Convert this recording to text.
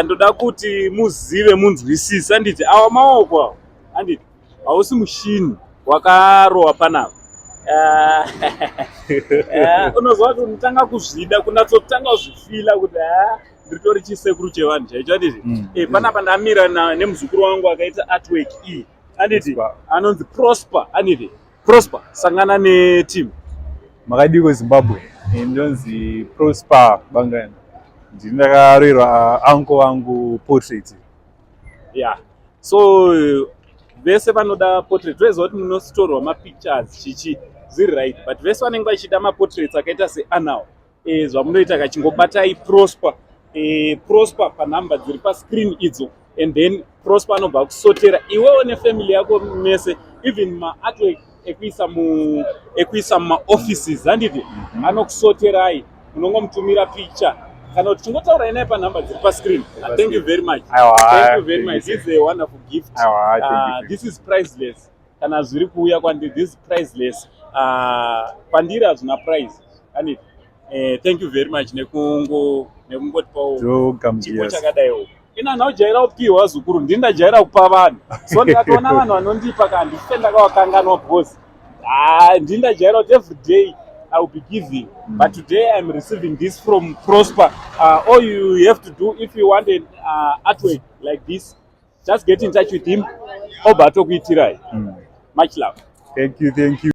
Ndoda kuti muzive, munzwisise, handiti? Awa maoko awa, handiti? Hausi mushini wakarohwa panapa. Unoziva kuti unotanga kuzvida, kunatsotanga kuzvifeela kuti ha, ndiritori chisekuru chevanhu chaicho, handiti? Panapa ndamira nemuzukuru wangu akaita artwork iyi, handiti? Anonzi Prosper, handiti? Prosper, sangana neteam. Makadiko, Zimbabwe? Ndinonzi Prosper Bangani. Ndini ndakaroverwa uncle wangu portrait. Yeah, so vese vanoda portrait, toziva kuti munotorwa mapictures chichi, zviri right, but vese vanenge vachida maportraits akaita seanawo, zvamunoita kachingobatai Prosper, Prosper panhamba dziri pascreen idzo, and then Prosper anobva kusotera iwewo nefamily yako mese, even maartwork ekuisa mumaoffices, handiti? Anokusoterai, munongomutumira picture kana kuti chingotaurai naye panhamba dziri pascreen. Thank you very much. Aiwa, thank you very thank much. You, This is a wonderful gift. Aiwa, thank you, thank This is priceless. Kana zviri kuuya kwandiri, this is priceless. Kwandiri hazvina price, handiti? Thank you very much nekungotipawo chipo Togamuchira. chakadaiwo. Ina nhaujaira kupiwa zukuru, ndini ndajaira kupa vanhu, so ndikatoona vanhu vanondipa ka, handife ndakavakanganwa, because ah, ndini ndajaira kuti every day I will be giving, but today I'm receiving this from Prosper. All you have to do if you want an artwork like this, just get in touch with him, obva atokuitirai. Much love. Thank you, thank you.